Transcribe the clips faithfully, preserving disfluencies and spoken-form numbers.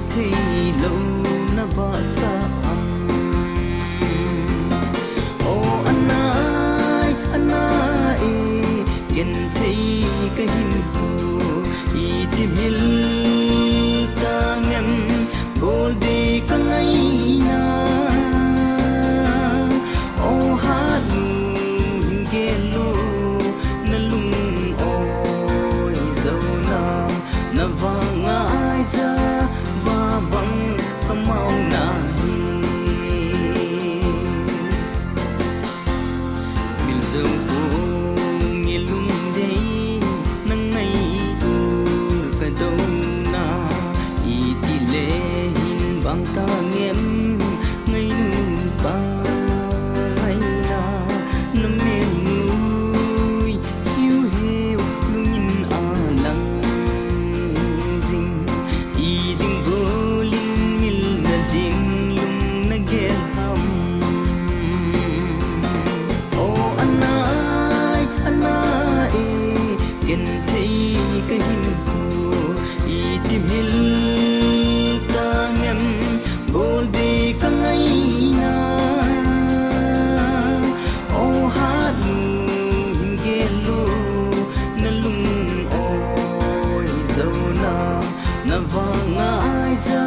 Theilou na bahsah am? O anai, anai e, ken thei kahin pu, iti mil tang em, gol dei kangaina. O hanu, hin gel lou, na lung oi zouna, na vang ngaija va bang kamauna hi. Mil jou vong e lungdei, na ngaito kadouna, iti le hin bang tang em, ngainu pa ngaina, na mel ngui hiu hiu lungin alang jing, i ding golin mil na ding lung na gel ham? O anai, anai e, ken thei kahin pu, iti mil tang em, gol dei kangaina. O hanu, hin gel lou, na lung oi zouna, na vang ngaija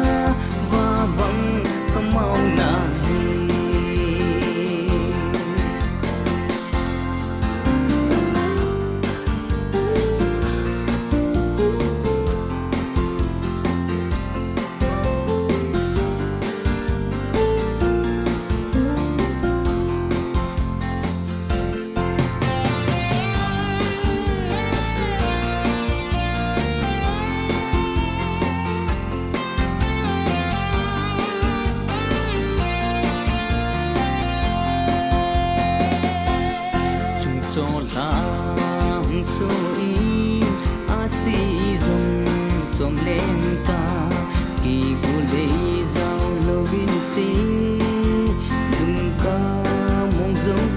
va bang kamauna hi. Chungchol a hung so in, asi jong som leng ta, kei gul dei jao louvin se, lungka mong jong